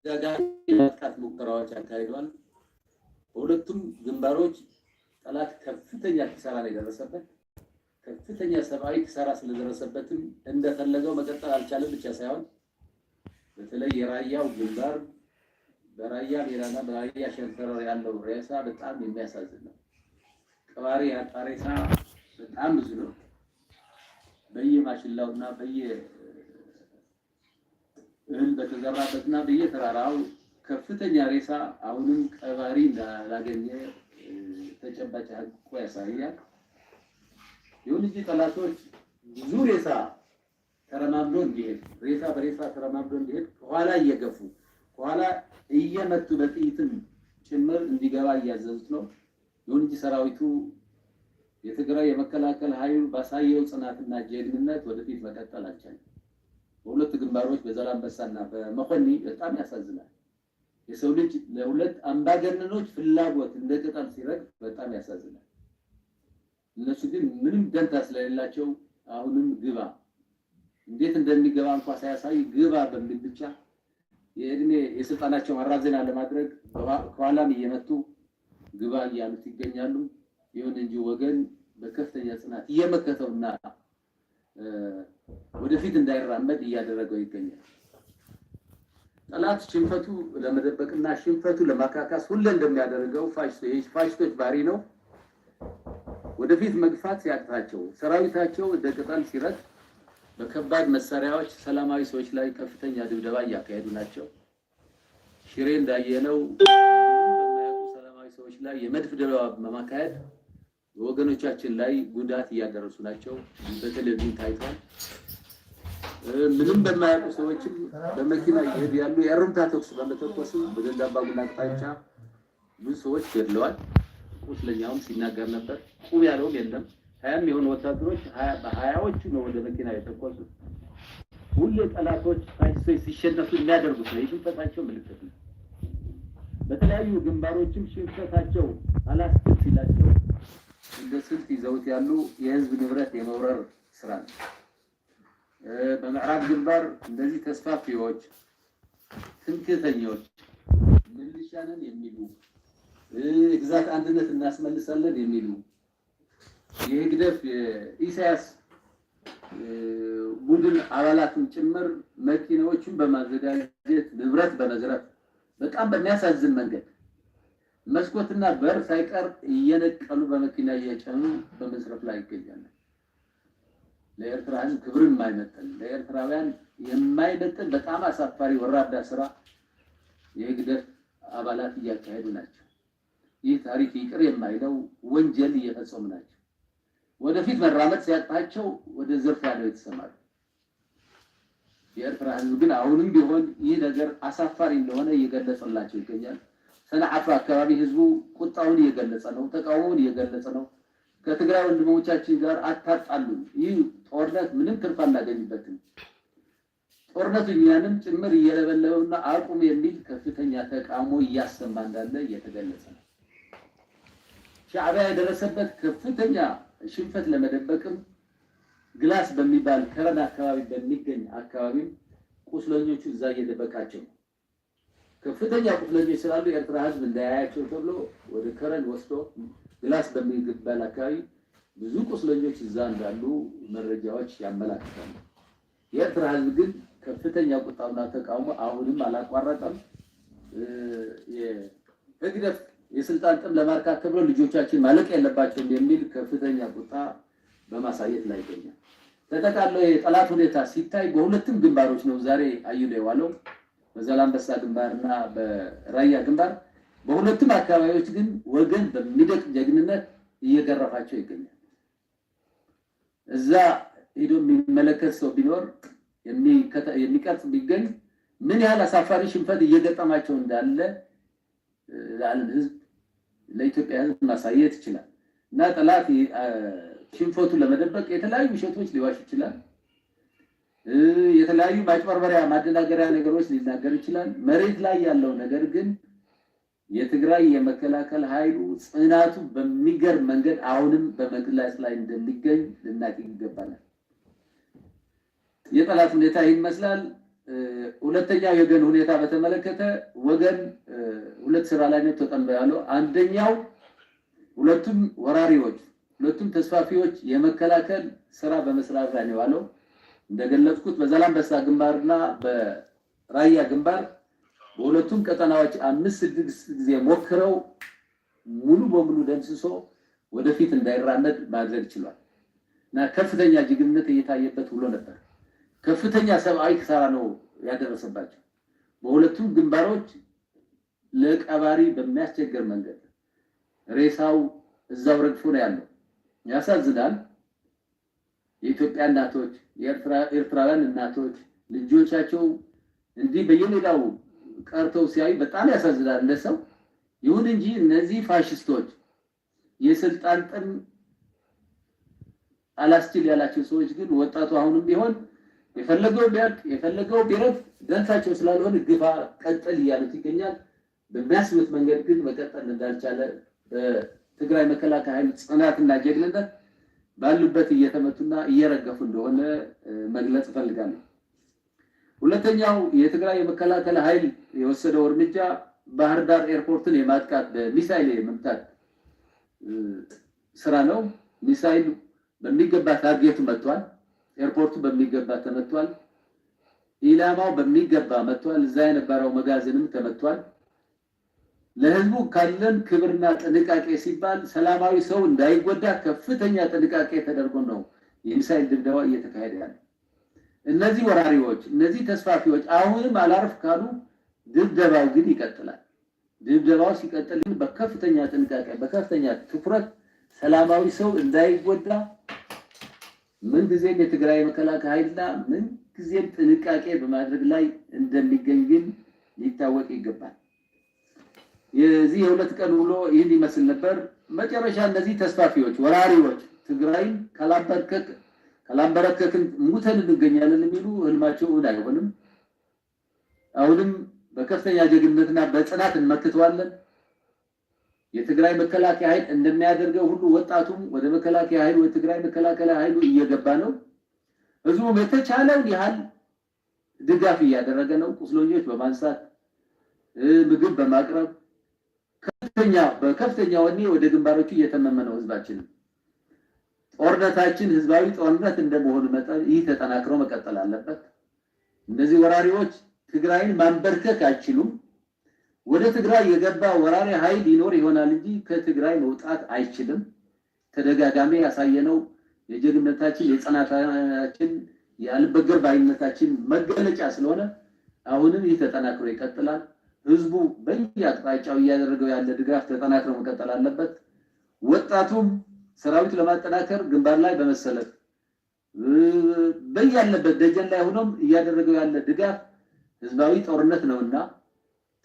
ተደጋጋሚ የማጥቃት ሙከራዎች አካሂደዋል። በሁለቱም ግንባሮች ጠላት ከፍተኛ ኪሳራ ነው የደረሰበት። ከፍተኛ ሰብአዊ ኪሳራ ስለደረሰበትም እንደፈለገው መቀጠል አልቻለም ብቻ ሳይሆን፣ በተለይ የራያው ግንባር በራያ ሜዳና በራያ ሸንተረር ያለው ሬሳ በጣም የሚያሳዝን ነው። ቀባሪ ያጣ ሬሳ በጣም ብዙ ነው። በየማሽላውና በየ እህል በተዘራበትና በየተራራው ከፍተኛ ሬሳ አሁንም ቀባሪ እንዳላገኘ ተጨባጭ ሀቁ ያሳያል። ይሁን እንጂ ጠላቶች ብዙ ሬሳ ተረማምዶ እንዲሄድ፣ ሬሳ በሬሳ ተረማምዶ እንዲሄድ ከኋላ እየገፉ፣ ከኋላ እየመቱ፣ በጥይትም ጭምር እንዲገባ እያዘዙት ነው። ይሁን እንጂ ሰራዊቱ የትግራይ የመከላከል ኃይሉ ባሳየው ጽናትና ጀግንነት ወደፊት መቀጠል አልቻለም። በሁለት ግንባሮች በዛላምበሳና በመኾኒ በጣም ያሳዝናል። የሰው ልጅ ለሁለት አምባገነኖች ፍላጎት እንደ ቅጠል ሲረግፍ በጣም ያሳዝናል። እነሱ ግን ምንም ደንታ ስለሌላቸው አሁንም ግባ፣ እንዴት እንደሚገባ እንኳ ሳያሳይ ግባ በሚል ብቻ የእድሜ የስልጣናቸው ማራዘሚያ ለማድረግ ከኋላም እየመቱ ግባ እያሉት ይገኛሉ። ይሁን እንጂ ወገን በከፍተኛ ጽናት እየመከተውና ወደፊት እንዳይራመድ እያደረገው ይገኛል። ጠላት ሽንፈቱ ለመደበቅና ሽንፈቱ ለማካካስ ሁሌ እንደሚያደርገው ፋሽስቶች ባህሪ ነው። ወደፊት መግፋት ሲያቅታቸው፣ ሰራዊታቸው እንደ ቅጠል ሲረግፍ በከባድ መሳሪያዎች ሰላማዊ ሰዎች ላይ ከፍተኛ ድብደባ እያካሄዱ ናቸው። ሽሬ እንዳየነው በማያውቁ ሰላማዊ ሰዎች ላይ የመድፍ ድብደባ በማካሄድ በወገኖቻችን ላይ ጉዳት እያደረሱ ናቸው። በቴሌቪዥን ታይቷል። ምንም በማያውቁ ሰዎችም በመኪና እየሄዱ ያሉ የእሩምታ ተኩስ በመተኮስም በደንዳባ ጉና አቅጣጫ ብዙ ሰዎች ገድለዋል። ቁስለኛውም ሲናገር ነበር። ቁም ያለውም የለም። 20ም የሆኑ ወታደሮች በ20ዎቹ ነው ወደ መኪና የተኮሱት። ሁሌ ጠላቶች ፋሽስቶች ሲሸነፉ የሚያደርጉት ነው። የሽንፈታቸው ምልክት ነው። በተለያዩ ግንባሮችም ሽንፈታቸው አላስችል ሲላቸው እንደ ስልት ይዘውት ያሉ የህዝብ ንብረት የመውረር ስራ ነው። በምዕራብ ግንባር እንደዚህ ተስፋፊዎች፣ ትምክህተኞች፣ ሚሊሻ ነን የሚሉ፣ የግዛት አንድነት እናስመልሳለን የሚሉ የህግደፍ የኢሳያስ ቡድን አባላትን ጭምር መኪናዎችን በማዘጋጀት ንብረት በመዝረፍ፣ በጣም በሚያሳዝን መንገድ መስኮትና በር ሳይቀር እየነቀሉ በመኪና እየጫኑ በመዝረፍ ላይ ይገኛሉ። ለኤርትራ ሕዝብ ክብር የማይመጥን፣ ለኤርትራውያን የማይመጥን በጣም አሳፋሪ ወራዳ ስራ የህግደፍ አባላት እያካሄዱ ናቸው። ይህ ታሪክ ይቅር የማይለው ወንጀል እየፈጸሙ ናቸው። ወደፊት መራመድ ሲያቅታቸው ወደ ዝርፊያ ነው የተሰማሩ። የኤርትራ ሕዝብ ግን አሁንም ቢሆን ይህ ነገር አሳፋሪ እንደሆነ እየገለጸላቸው ይገኛል። ሰንዓፈ አካባቢ ህዝቡ ቁጣውን እየገለጸ ነው፣ ተቃውሞውን እየገለጸ ነው። ከትግራይ ወንድሞቻችን ጋር አታጣሉን፣ ይህ ጦርነት ምንም ትርፍ አናገኝበትም፣ ጦርነቱ እኛንም ጭምር እየለበለበውና አቁም የሚል ከፍተኛ ተቃውሞ እያሰማ እንዳለ እየተገለጸ ነው። ሻዕቢያ የደረሰበት ከፍተኛ ሽንፈት ለመደበቅም ግላስ በሚባል ከረን አካባቢ በሚገኝ አካባቢም ቁስለኞቹ እዛ እየደበቃቸው ነው። ከፍተኛ ቁስለኞች ስላሉ የኤርትራ ህዝብ እንዳያያቸው ተብሎ ወደ ከረን ወስዶ ግላስ በሚባል አካባቢ ብዙ ቁስለኞች እዛ እንዳሉ መረጃዎች ያመላክታሉ። የኤርትራ ህዝብ ግን ከፍተኛ ቁጣውና ተቃውሞ አሁንም አላቋረጠም። የህግደፍ የስልጣን ጥም ለማርካት ተብሎ ልጆቻችን ማለቅ የለባቸውም የሚል ከፍተኛ ቁጣ በማሳየት ላይ ይገኛል። ተጠቃሎ የጠላት ሁኔታ ሲታይ በሁለቱም ግንባሮች ነው ዛሬ አይሎ የዋለው፣ በዛላምበሳ ግንባርና በራያ ግንባር። በሁለቱም አካባቢዎች ግን ወገን በሚደቅ ጀግንነት እየገረፋቸው ይገኛል። እዛ ሄዶ የሚመለከት ሰው ቢኖር፣ የሚቀርጽ ቢገኝ ምን ያህል አሳፋሪ ሽንፈት እየገጠማቸው እንዳለ ለዓለም ሕዝብ፣ ለኢትዮጵያ ሕዝብ ማሳየት ይችላል። እና ጠላት ሽንፈቱ ለመደበቅ የተለያዩ ውሸቶች ሊዋሽ ይችላል። የተለያዩ ማጭበርበሪያ፣ ማደናገሪያ ነገሮች ሊናገር ይችላል። መሬት ላይ ያለው ነገር ግን የትግራይ የመከላከል ኃይሉ ጽናቱ በሚገርም መንገድ አሁንም በመግለጽ ላይ እንደሚገኝ ልናቅ ይገባናል። የጠላት ሁኔታ ይመስላል። ሁለተኛው የወገን ሁኔታ በተመለከተ ወገን ሁለት ስራ ላይ ነው ተጠምዶ ያለው። አንደኛው ሁለቱም ወራሪዎች፣ ሁለቱም ተስፋፊዎች የመከላከል ስራ በመስራት ላይ ነው ያለው። እንደገለጽኩት በዛላምበሳ ግንባርና በራያ ግንባር በሁለቱም ቀጠናዎች 5 6 ጊዜ ሞክረው ሙሉ በሙሉ ደምስሶ ወደፊት እንዳይራመድ ማድረግ ችሏል። እና ከፍተኛ ጀግንነት እየታየበት ውሎ ነበር። ከፍተኛ ሰብአዊ ኪሳራ ነው ያደረሰባቸው። በሁለቱም ግንባሮች ለቀባሪ በሚያስቸግር መንገድ ሬሳው እዛው ረግፎ ነው ያለው። ያሳዝናል። የኢትዮጵያ እናቶች፣ የኤርትራውያን እናቶች ልጆቻቸው እንዲህ በየሜዳው ቀርተው ሲያዩ በጣም ያሳዝናል ለሰው። ይሁን እንጂ እነዚህ ፋሽስቶች የስልጣን ጥም አላስችል ያላቸው ሰዎች ግን ወጣቱ አሁንም ቢሆን የፈለገው ቢያልቅ የፈለገው ቢረግፍ ደንታቸው ስላልሆነ ግፋ ቀጥል እያሉት ይገኛል። በሚያስቡት መንገድ ግን መቀጠል እንዳልቻለ በትግራይ መከላከያ ኃይል ጽናትና ጀግንነት ባሉበት እየተመቱና እየረገፉ እንደሆነ መግለጽ እፈልጋለሁ። ሁለተኛው የትግራይ የመከላከል ኃይል የወሰደው እርምጃ ባህር ዳር ኤርፖርትን የማጥቃት፣ በሚሳይል የመምታት ስራ ነው። ሚሳይል በሚገባ target ኡ መጥቷል። ኤርፖርቱ በሚገባ ተመቷል። ኢላማው በሚገባ መጥቷል። እዛ የነበረው መጋዘንም ተመቷል። ለህዝቡ ካለን ክብርና ጥንቃቄ ሲባል ሰላማዊ ሰው እንዳይጎዳ ከፍተኛ ጥንቃቄ ተደርጎ ነው የሚሳይል ድብደባ እየተካሄደ ያለው። እነዚህ ወራሪዎች፣ እነዚህ ተስፋፊዎች አሁንም አላርፍ ካሉ ድብደባው ግን ይቀጥላል። ድብደባው ሲቀጥል ግን በከፍተኛ ጥንቃቄ፣ በከፍተኛ ትኩረት ሰላማዊ ሰው እንዳይጎዳ ምን ጊዜም የትግራይ መከላከያ ኃይልና ምን ጊዜም ጥንቃቄ በማድረግ ላይ እንደሚገኝ ግን ሊታወቅ ይገባል። የዚህ የሁለት ቀን ውሎ ይህን ይመስል ነበር። መጨረሻ እነዚህ ተስፋፊዎች፣ ወራሪዎች ትግራይን ካላንበረከክን ሙተን እንገኛለን የሚሉ ህልማቸው እውን አይሆንም። አሁንም በከፍተኛ ጀግንነትና በጽናት እንመክተዋለን። የትግራይ መከላከያ ኃይል እንደሚያደርገው ሁሉ ወጣቱም ወደ መከላከያ ኃይሉ፣ ወደ ትግራይ መከላከያ ኃይሉ እየገባ ነው። ህዝቡም የተቻለውን ያህል ድጋፍ እያደረገ ነው። ቁስለኞች በማንሳት፣ ምግብ በማቅረብ በከፍተኛ ወኔ ወደ ግንባሮቹ እየተመመ ነው ህዝባችን። ጦርነታችን ህዝባዊ ጦርነት እንደመሆኑ መጠን ይህ ተጠናክሮ መቀጠል አለበት። እነዚህ ወራሪዎች ትግራይን ማንበርከክ አይችሉም። ወደ ትግራይ የገባ ወራሪ ኃይል ይኖር ይሆናል እንጂ ከትግራይ መውጣት አይችልም። ተደጋጋሚ ያሳየነው የጀግንነታችን፣ የጽናታችን፣ የአልበገር ባይነታችን መገለጫ ስለሆነ አሁንም ይህ ተጠናክሮ ይቀጥላል። ህዝቡ በየአቅጣጫው እያደረገው ያለ ድጋፍ ተጠናክሮ መቀጠል አለበት። ወጣቱም ሰራዊት ለማጠናከር ግንባር ላይ በመሰለፍ፣ በያለበት ደጀን ላይ ሆኖም እያደረገው ያለ ድጋፍ ህዝባዊ ጦርነት ነውና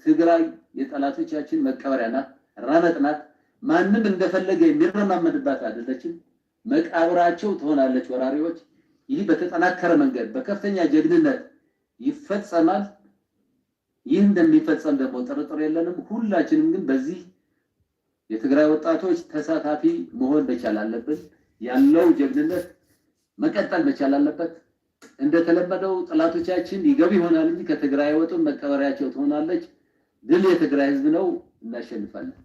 ትግራይ የጠላቶቻችን መቀበሪያ ናት፣ ረመጥ ናት። ማንም እንደፈለገ የሚረማመድባት አይደለችም። መቃብራቸው ትሆናለች ወራሪዎች። ይህ በተጠናከረ መንገድ በከፍተኛ ጀግንነት ይፈጸማል። ይህ እንደሚፈጸም ደግሞ ጥርጥር የለንም። ሁላችንም ግን በዚህ የትግራይ ወጣቶች ተሳታፊ መሆን መቻል አለብን። ያለው ጀግንነት መቀጠል መቻል አለበት። እንደተለመደው ጠላቶቻችን ይገቡ ይሆናል እንጂ ከትግራይ አይወጡም፣ መቀበሪያቸው ትሆናለች። ድል የትግራይ ህዝብ ነው። እናሸንፋለን።